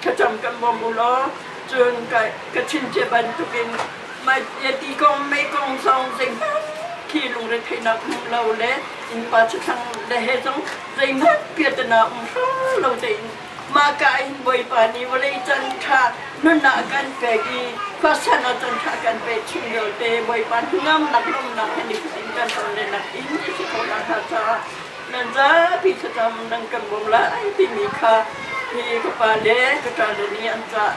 Thlacam kan bawm u law cun ka chimcia bantukin ti kong mei kong zong zeihmanh khi lungretheihnak um lo le innpa chithlang le he zong zeihmanh piatana um hraw lo tein mah ka in Bawipa nih vawlei can ṭha nunnak kan pek i khuasan ah can ṭha kan pek chin vialte Bawipa hnangamnak lawmhnak he nifatin kan ton le nak in a si kho nak hnga caah nan zapi thlacam nan kan bawm lai timi kha hi ka pa le ka ṭa le nih an cah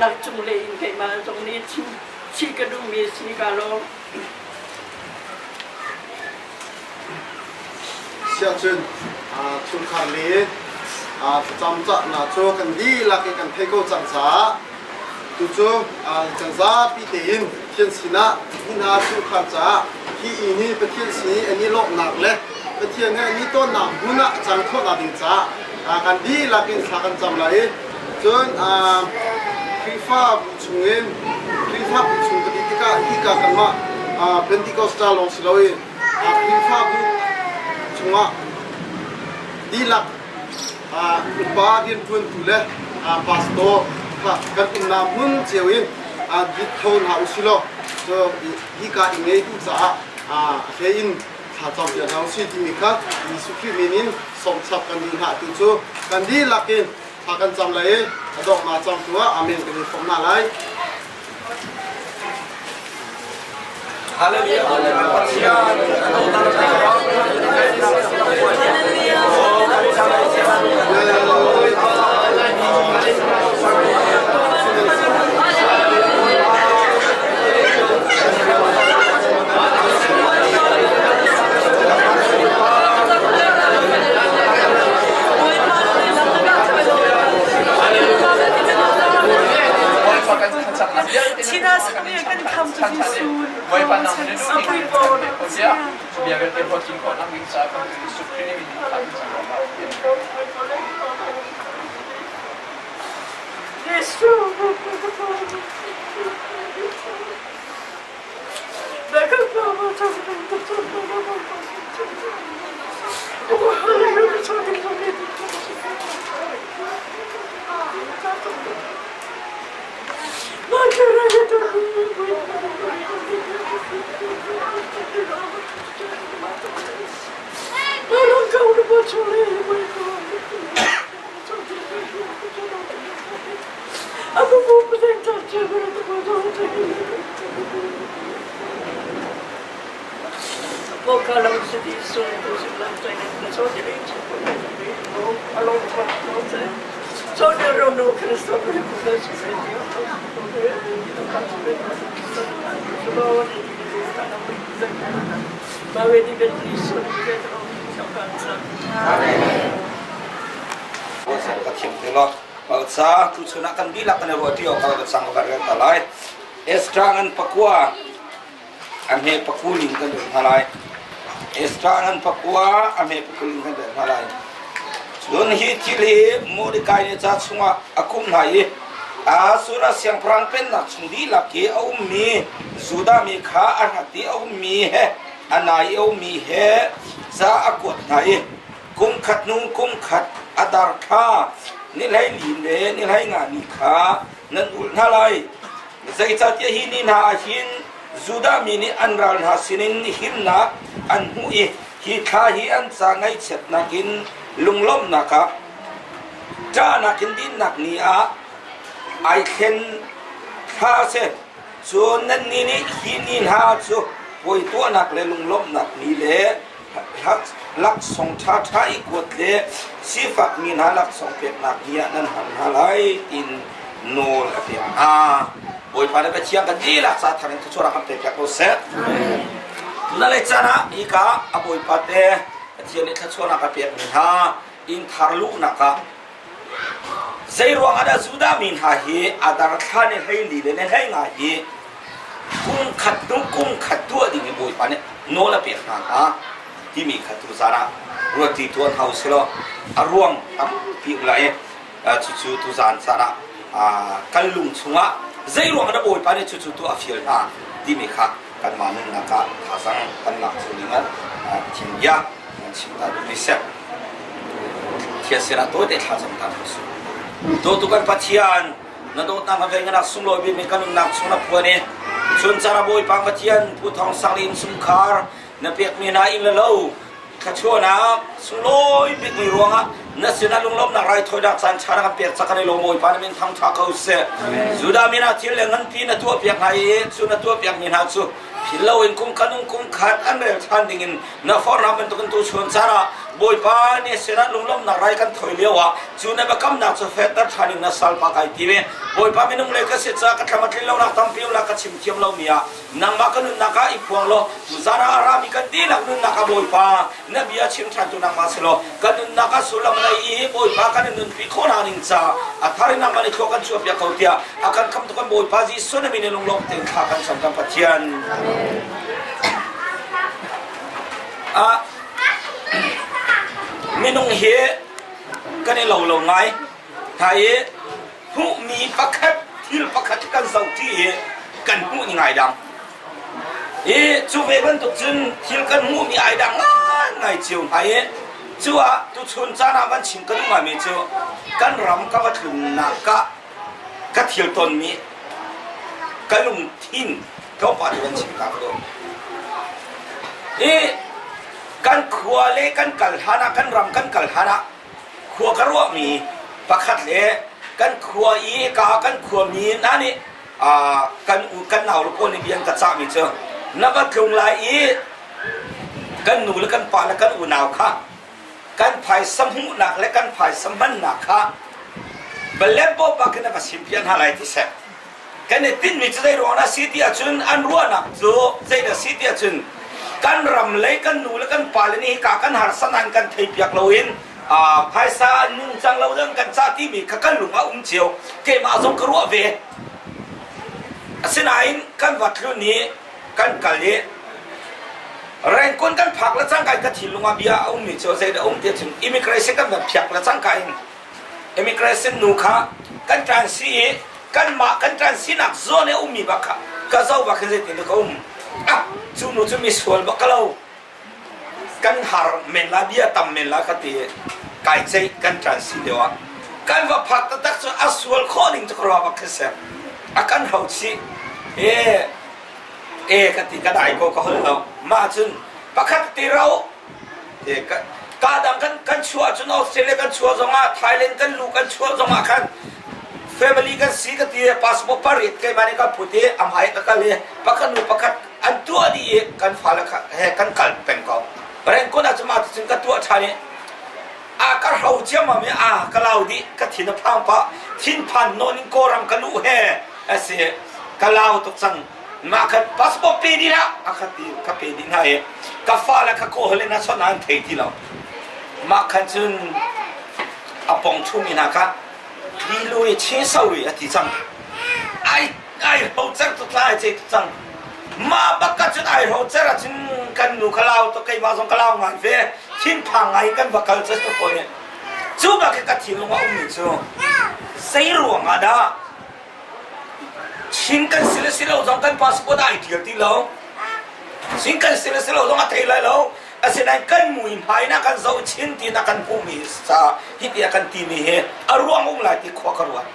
nak cung le in keimah zong nih chim chih ka duhmi si ka lawm. Siahcun chungkhar le thlacam cahnak cu kan dihlak i kan thei ko cang caah tucu kan zapi tein Pathian sinah hi hna chungkhar caah hi inn hi Pathian sin i an i lawmhnak le Pathian he an i tonnak hmun ah a cang khawhnak ding caah kan dihlak in thla kan cam lai i cun Khrihfabu chungin Khrihfabu chung ka ti tikah hika kanmah Pentecostal lawng si loin Khrihfabu chungah dihlak upa rianṭuantu le pastor kha kan umnak hmun cio in dit kho hna usih law hika i ngeitu caah a hlei in thla campiak hna usih timi kha Jesuh Khrih min in sawmchap kan duh hna. Atu cu kan dihlak in thla kan cam lai i a donghnak cangtu ah Amen kan i hrawm hna lai. Sa tuchun ah kan dihlak kan i ruah ṭi awk ah kan sang kan ta lai. Ezra ngan pakua a hme pakuling kan deuh hna lai. Ezra ngan pakua a hme pakuling kan deuh hna lai. Cun hi thil hi Mordecai nih ca chungah a khumh hna i Asura siangpahrang pennak chung dihlak i a ummi Judah mi kha a hrat i a ummi he a nai i a ummi he ca a kuat hna i kum khat hnu kum khat a dar kha ni 14 le ni 15 ni kha nan ulh hna lai. Zeicahtiah hi ni hna ah hin Judah mi nih an ral hna sinin himnak an hmuh i hi thla hi an ca ngaihchiatnak in lunglawmhnak ah ṭahnak in dinnak ni ah ai thlen thla a si. Cun nannih nih hi ni hna cu puai tuahnak le lunglawmhnak ni le laksawng ṭhaṭha i kuat le sifakmi hna laksawng peknak ni ah nan hmang hna lai tiin nawl a pek hna. Bawipa le Pathian kan dihlak ca thar in thluachuah kan pek ko seh. Na le caan ah hika a Bawipa te Pathian nih thluachuahnak a pekmi hna inn thar luhnak ah zei ruang ah dah Judah mi hna hi Adar thla ni 14 le ni 15 hi kum khat hnu kum khat tuah ding i Bawipa nih nawl a pek hna hnga timi kha tu zan ah ruati tuan hau selaw a ruang tampi um lai i cucu tu zan caan ah kan lung chungah zei ruang dah Bawipa nih cucu tuah a fial hna timi kha kanmah nunnak ah thazang kan lak cio ding ah Pathian bia kan chim ta duhmi si. Thian sinah tawite thlacam ta hna usih. Dawtu kan Pathian, na dawtnak na venganak sunglawi bikmi kan nunnak chung na phuan i chun caan ah Bawipa Pathian Pu Thawng Sang le innchungkhar na pekmi hna inn le lo thluachuahnak sunglawi bikmi ruangah na sinah lunglawmhnak raithawinak caan ṭha na kan pek cak kan i lawm Bawipa na min thangṭha ko seh. Judah mi hna thil le nganpi na tuahpiak hna i cu na tuahpiakmi hna cu phil loin kum khat um kum khat an rel ṭhan dingin na forhnak bantukin tu chun caan ah Bawipa nih sinah lunglawmhnak rai kan thawi lio ah cu na biakamnak cu fehter ṭhan in na salpa kai ti ve. Bawipa minung le ka si caah ka thlam a tlin lonak tampi um la ka chim thiam lomi ah nangmah ka nunnak ah i phuang law tuzaan ah a rami kan dihlak nunnak ah Bawipa na bia chim ṭhan tu nangmah si law kan nunnak ah sullam nei i Bawipa kan in nunpi khawh hna ning ca a thar in nangmah nih thlua kan chuahpiak ko tiah a kan khamtu kan Bawipa Jesuh na min in lunglawm tein thla kan cam kan Pathian. Ah, minung hi kan i lo lo ngai. Hna i hmuhmi pakhat thil pakhat kan zohṭi i kan hmuh ni ngai dang. I cu ve bantuk cun thil kan hmuhmi ai dang ngai cio hna i cu ah tuchun caan ah van chim ka duh ngaimi cu kan ram ka va tlunnak ka ka thil tonmi ka lungthin tlawmpal in kan chim ta ka duh. I kan khua le kan kal hlan ah kan ram kan kal hlan ah khua ka ruahmi pakhat le kan khua i ka kan khuami hna nih kan u kan nau le pawl nih bia an ka cahmi cu na va tlung lai i kan nu le kan pa le kan unau kha kan phaisa hmuhnak le kan phaisa hmannak kha Balembo bak in na va simpiah hna lai ti seh. Kan i tinhmi cu zei ruang dah si ti ahcun an ruahnak cu zei dah si ti ahcun kan ram lei kan nu le kan pa le nih hika kan harsa nain kan theipiak loin phaisa nungcang lo dang kan cah timi kha kan lung ah um cio. Keimah zong ka ruah ve. Asinain kan va tlun i kan kal i Rangoon kan phak le cangka in ka thinlung ah bia a ummi cu zei dah um ti ahcun immigration kan van phiak le cangka in immigration nu kha kan ṭan si i kanmah kan ṭan sinak zawn i a ummi bak kha ka zoh bak hin zeitin ka um ah cu nu cu misual bak ka lo kan har men la bia tam men la ka ti kai ceih kan ṭan si lio ah kan va phak taktak cu a sual khawh ning cu ka ruah bak khi si a kan hau chih e e ka ti ka dai ko ka hol lo mah cun pakhat ti ro ka dang kan kan chuah cun Australia kan chuah zongah Thailand kan lu kan chuah zongah khan family kan si ka ti passport parit keimah nih ka phut i a hmai ka kal i pakhat nu pakhat an tuah dih i kan fale he kan kal peng ko Rangoon ah cun mah cun ka tuah ṭhan i a ka hro ciammam i a ka lau dih ka thin a phang pah thinphan nawn in Kawlram ka luh he a si ka lau tuk cang mah khan passport pe dih hlah a ka ti ka pe dih hna i ka fale kha kawl in a chawnh an thei ti lo mah khan cun a pong chungmi hna kha li lui che so lui a ti cang ai ai ho cer tu tla ai ce tu cang mah bak ka cun ai ho cer ah cun kan nu ka lau to keimah zong ka lau ngai ve thinphang ngai kan va kal cu ko ne cu bak ka thinlung a ummi cu zei ruang ah dah Chin kan si le si lo zong kan passport ai ṭial ti lo. Chin kan si le si lo zong a thei lai lo. Asinain kan mui hmai na kan zoh chin ti na kan hmuhmi ca hiti a kan timi hi a ruang um lai ti khua ka ruat.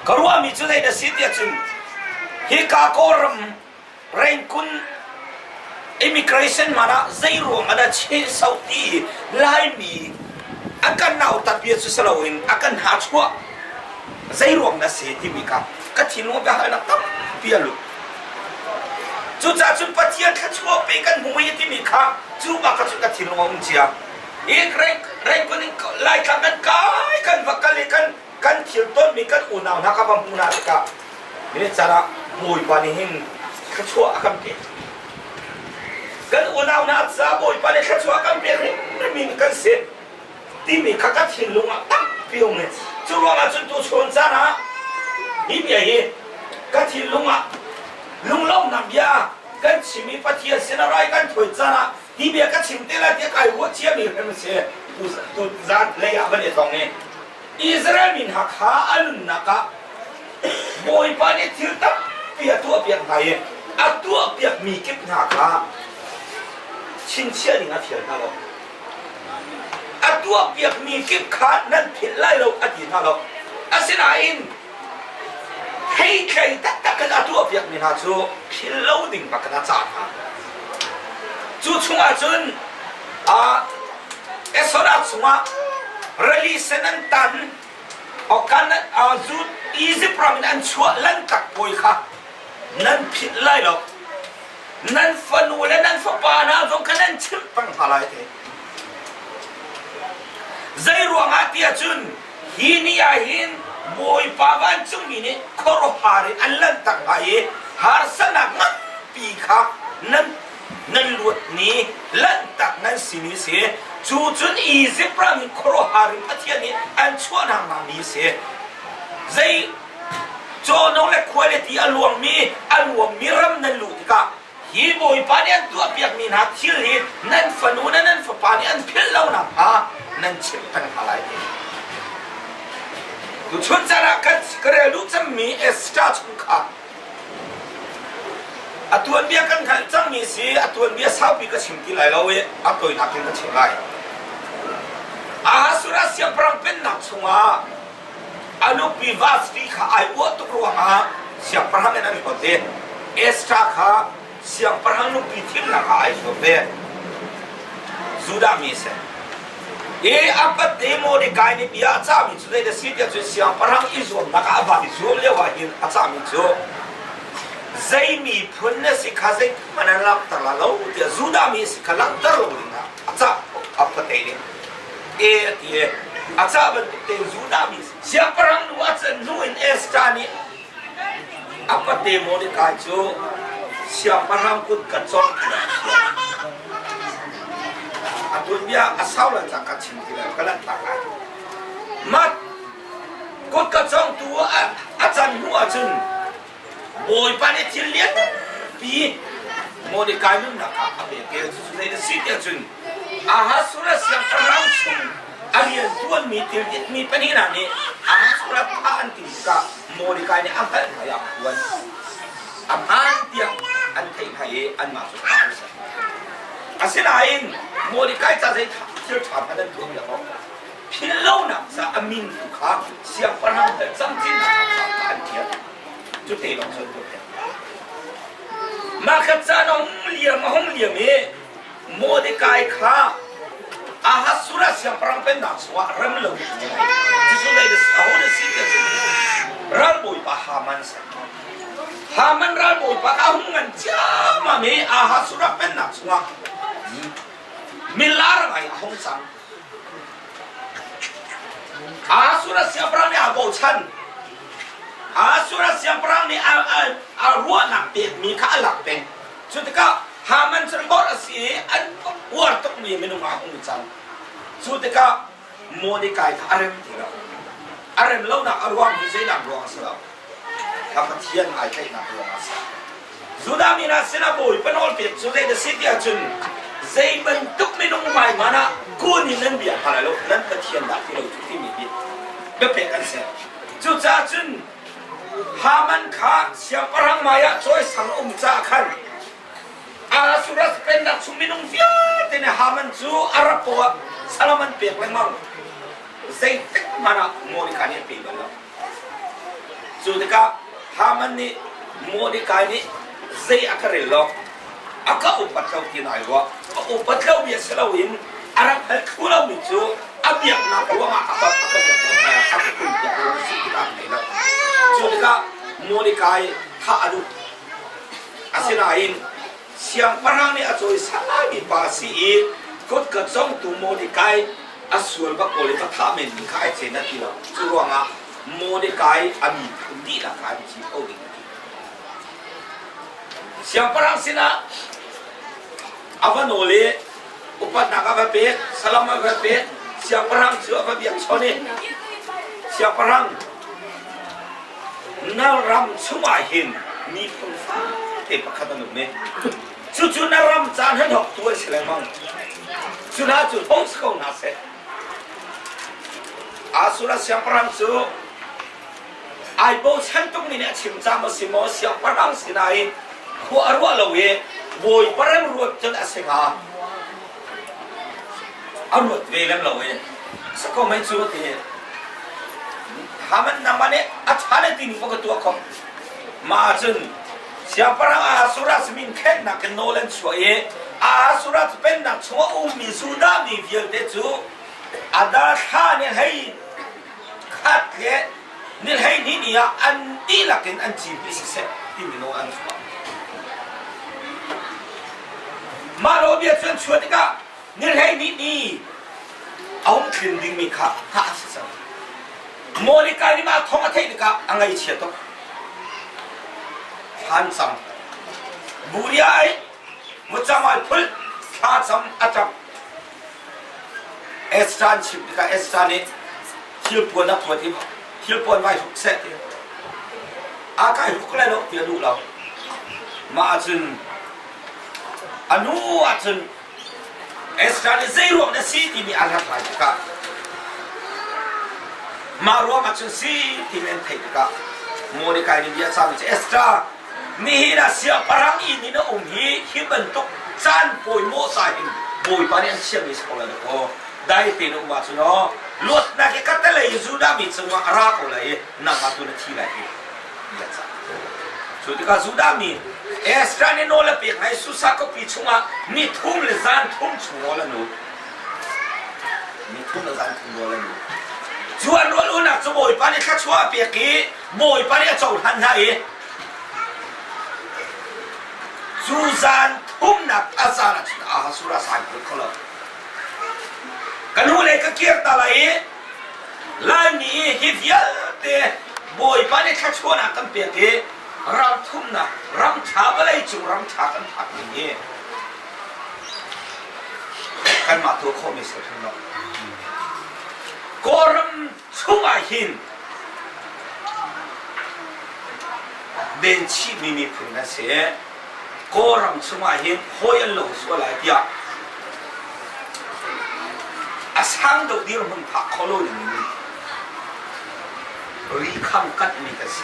Ka ruahmi cu zei dah si tiah cun hika Kawlram Rangoon immigration man ah zei ruang ah dah chehso ti Laimi a kan nautat bia cu si loin a kan hachuah zei ruang dah si timi kha ka thinlung biahalnak tampi a lut. Cucaah cun Pathian thluachuah pe kan hmu i timi kha cu bak kha cun ka thinlung a um cia. I Rangoon in Laitlang kan kai kan va kal i kan kan thil tonmi kan unau hna kha va hmuh hna tikah minute caan ah Bawipa nih hin thluachuah a kan pek. Kan unau hna ca Bawipa nih thluachuah a kan pek hrimhrim kan si timi kha ka thinlung ah tampi um i cu ruangah cun tuchun caan ah hi bia hi ka thinlung ah lunglawmhnak bia kan chim i Pathian sin ah rai kan thawi caan ah hi bia ka chim te lai tiah kai ruah ciami hrim a si tu zan lei ah van i tong i Israel mi hna kha a nunnak ah Bawipa nih thil tampi a tuahpiak hna i a tuahpiakmi kip hna kha chingchiah ding a fial hna lo. A tuahpiakmi kip kha nan philh lai lo a ti hna lo. Asinain theitlei taktak in a tuahpiakmi hna cu philh lo ding bak in a cah hna. Cu chungah cun Exodus chungah rili sen an tan kan Egypt ram in an chuah lantak puai kha nan philh lai lo. Nan fanu le nan fapa hna zong kha nan chimh peng hna lai te. Zei ruangah tiah cun hi ni ah hin Bawipa vancungmi nih khuaruahhar in an lanhtak hna i harsanak nganpi kha nan nan luat ni lanhtak nan si ni si. Cu cun Izipt ram in khuaruahhar in Pathian nih an chuahnak hna ni si. Zei cawhnawng le khuai le ti a luangmi a luangmi ram nan luh tikah hi Bawipa nih an tuahpiakmi hna thil hi nan fanu le nan fapa nih an philh lo nakhnga nan chimh peng hna lai ti. Tuchun caan ah kan ka rel duh cemmi Esther chung kha a tuanbia kan hngalh cangmi si a tuanbia saupi ka chim ti lai lo i a tawinak in ka chim lai. Ahasuerus siangpahrang pennak chungah a nupi Vashti kha ai uah tuk ruangah siangpahrang in an hlawt i Esther kha siangpahrang nupi thimnak ah ai zuam ve. Judah mi a si. I a pate Mordecai nih bia a cahmi cu zei a si tiah cun siangpahrang i zuamnak ah a van i zuam lio ah hin a cahmi cu zei miphun na si kha zeihmanh an langhter la lo tiah Judah mi si kha langhter lo dingah a cah a pate nih e a ti i a cah bantuk tein Judah mi siangpahrang nu a can hnu in Esther nih a pate Mordecai cu siangpahrang kut ka cawng tiah a fial. A tuanbia a sau lan cang ka chim ti lai ka lanhtak lai. Mah kut ka cawngtu a can hnu ahcun Bawipa nih thil lianpi Mordecai nunnak ah a pek i cucu zei na si tiah cun Ahasuerus siangpahrang chung a rian ṭuanmi thil mi pahnih hna nih Ahasuerus thah an timh tikah Mordecai nih a hngalh hna i a phuan. A hmaan tiah an theih hna i anmah cu thah an si. Asinain Mordecai ca zei thil ṭha hmanh an tuah piak lo. Philhlonak ca a min tu kha siangpahrang he camcinnak kha an ṭial. Cu te lawng cun tuah piak. Mah kha caan a hung liam a hung liam i Mordecai kha Ahasuerus siangpahrang pennak chungah rem lo cucu lei aho na si tiah cun ralbawipa Haman a si. Haman ralbawipa kha a hung ngan ciammam i Ahasuerus pennak chungah milar ngai a hung cang. Ahasuerus siangpahrang nih aa bochan. Ahasuerus siangpahrang nih a ruahnak pekmi kha a lak peng. Cu tikah Haman cu bor a si i an uar tukmi minung ah a hung cang. Cu tikah Mordecai kha a rem ti lo. A rem lonak a ruang hi zeidah ruang a si lo. A Pathian ai tlaihnak ruang a si. Judah mi hna sinah Bawipa nawl pek cu zei na si tiah cun zei bantuk minung hmai hmanh ah kun in nan bia hna lai lo nan Pathian dah ti lo cu timi hi biapek an si. Cucaah cun Haman kha siangpahrang hmai ah cawisang a um caah khan Ahasuerus pennak chung minung vialte nih Haman cu a rak poah salam an pek lengmang. Zeitik hmanh ah Mordecai nih a pe bal lo. Cu tikah Haman nih Mordecai nih zei a ka rel lo, a ka upat lo ti ai ruah. A upat lomi a si loin a rak hngal thlu lomi cu a biaknak ruangah a ka a ka biak a ka kunpiak lo a si tikah ngei lo. Cu tikah Mordecai thah a duh. Asinain siangpahrang nih a cawisan laimi pa a si i kutka congtu Mordecai a sual bak ko le va thah menmi kha ai cen a ti lo. Cu ruangah Mordecai a miphun dihlak kha an thi ko ding a ti. Siangpahrang sinah a va nawl i upatnak a va pek, salam a va pek, siangpahrang cu a va biakchawn i siangpahrang na ram chungah hin miphun fate pakhat an um i cucu na ram caan han hawktu an si lengmang. Cu hna cu hong si ko hna seh. Asura siangpahrang cu ai bochan tukmi nih a chim cang maw si maw siangpahrang sinain khua a ruah lo i bawipa rem ruat cun a si hnga. A ruat ve lem lo i sako mei cu ti. Haman nangmah nih a ṭha le timi ka tuah kho. Mah ahcun siangpahrang Ahasuerus min khennak in nawl an chuah i Ahasuerus pennak chungah a ummi Judah mi vialte cu Adar thla ni hlei khat le ni 12 ni ah an dihlak in an cihmih siseh timi nawl an chuah. Mah nawlbia cu an chuah tikah ni 12 ni a hung tlin dingmi kha hngah a si cang. Mordecai nih mah thawng a theih tikah a ngaihchia tuk. Thlan cam. Buria ai, mucam ai phul, thla cam a ṭap. Esther an chimh tikah Esther nih thilpuan a phuat i thilpuan vai hruk seh ti. A kai hruk lai lo ti a duh lo. Mah ahcun a nu ahcun Esther nih zei ruang dah si timi a hlathlai tikah mah ruangah cun si timi an theih tikah Mordecai nih bia a cahmi cu Esther nihin ah siangpahrang inn in a um hi hi bantuk caan pawimawh ca hin Bawipa nih an chiahmi si ko lai dakaw dai tein a um ahcun aw luatnak hi ka telei Judah mi cungah a ra ko lai i nangmah tu na thi lai ti bia a cah. Cu tikah Judah mi Ezra nih nawl a pek hna i Susa khuapi chungah ni thum le zan thum chung rawl an ul. Ni thum le zan thum rawl an ul. Cu an rawl ulnak cu Bawipa nih thluachuah a pek i Bawipa nih a cohlan hna i cu zan thumnak a zan ah cun Ahasuerus ai phut kho lo. Ka hnu lei ka kir ta lai i Laimi hi vialte Bawipa nih thluachuahnak kan pek i ram thumnak ram ṭha vawlei cung ram ṭha kan phak ning hi kanmah tuah khawhmi si hrim lo. Kawlram chungah hin venchihmi miphun kan si. Kawlram chungah hin hawi an lo sual lai tiah a sang deuh dirhmun phak kho lo ding in ri kham kanhmi kan si.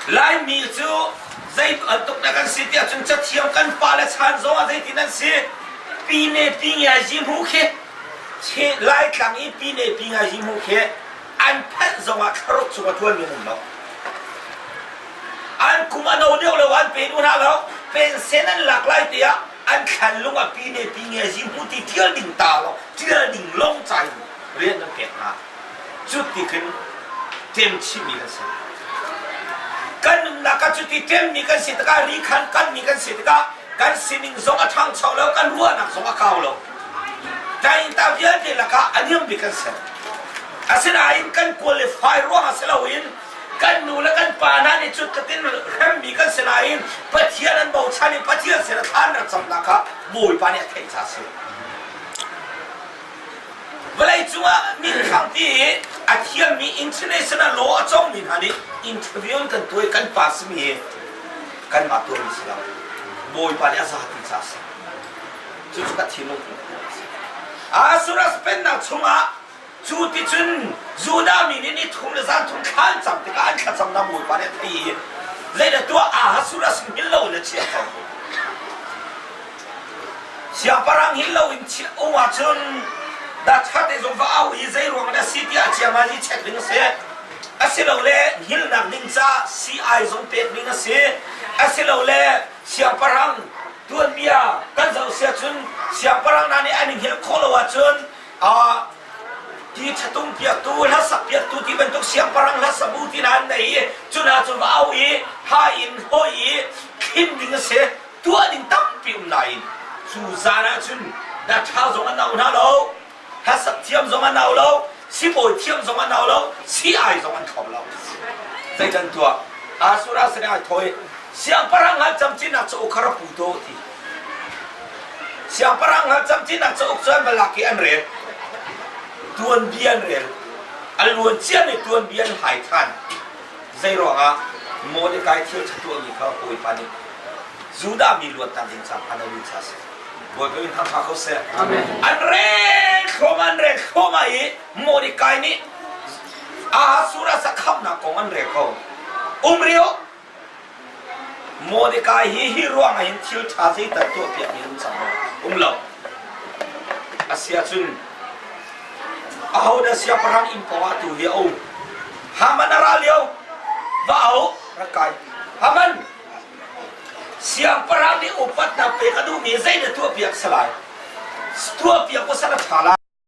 Laimi cu zei bantuk dah kan si tiah cun cathiam kan pale chan zong ah zeitin an si pine pi ngai zi hmu khi Laitlang i pine pi ngai zi hmu khi an phanh zongah thlaruk chung a ṭuanmi an um lo. An kum a no deuh lo an pe duh hna lo. Pensen an lak lai tiah an thlan lung a pi ne pi nge zi hmu ti ṭial ding ta lo ṭial ding long cai rian an pek hna. Cu ti khin ṭem chihmi kan si. Kan nunnak ah cuti ṭemmi kan si tikah ri khan kanmi kan si tikah kan sining zong a ṭhangcho lo kan ruahnak zong a kau lo. Taingta vialte lakah a niam bik kan si. Asinain kan qualify ruangah si loin kan nu le kan pa hna nih cu tlukin hremmi kan si nain Pathian an bochan i Pathian sin a thlan rak camnak kha Bawipa nih a theih caah a si. Vawlei cungah minthang ti i a thiammi international law a cawngmi hna nih interview an kan tuah i kan pass mi hi kanmah tuahmi si lo. Bawipa nih a zati caah a si. Cucu ka thinlung Ahasuerus pennak chungah cu ticun Judah mi nih ni thum le zan thum thla an cam tikah an thlacamnak Bawipa nih a thei i zeidah tuah Ahasuerus hngilh lo in a chiah ko. Siangpahrang hngilh lo in chiah um ahcun Datha te zong va au i zei ruang dah si tiah ciamazi check ding a si. Asilole hngilhnak ding ca sii zong pek ding a si. Asilole siangpahrang tuanbia kan zoh si ahcun siangpahrang hna nih an i hngilh khawh lo ahcun ti ṭhatum piaktu hlasak piaktu ti bantuk siangpahrang hlasabu ti hna an nei i cu hna cu va au i ha in hoi i thlim ding a si tuah ding tampi um nain cu zan ahcun na ṭha zong an au hna lo Hlasak thiam zong an au lo, sibawi thiam zong an au lo, sii-ai zong an thlop lo. Zeitan tuah? Asura sinah ai thawi. Siangpahrang hal camcinnak cauk kha ra pu to ti. Siangpahrang hal camcinnak cauk cu an va lak i an rel. Tuanbia an rel. A luan ciami tuanbia an hlai than. Zei ruangah Mordecai thil ṭha tuahmi kha Bawipa nih Judah mi luatnak ding caah hman a duh caah a si. Bawipa min thangṭha ko seh. An rel thluahmah an rel thluahmah i Mordecai nih Ahasuerus a khamhnak kong an rel ko. Um rio Mordecai hi hi ruangah hin thil ṭha zeital tuahpiakmi um cang maw? Um lo. Asiahcun. Ahodah siangpahrang inn pawngah tu hi a um? Haman a ra lio, va au, rak kai. Haman, siangpahrang nih upatnak pek a duhmi zei na tuahpiak salai? Tuahpiak u sal a ṭha lai.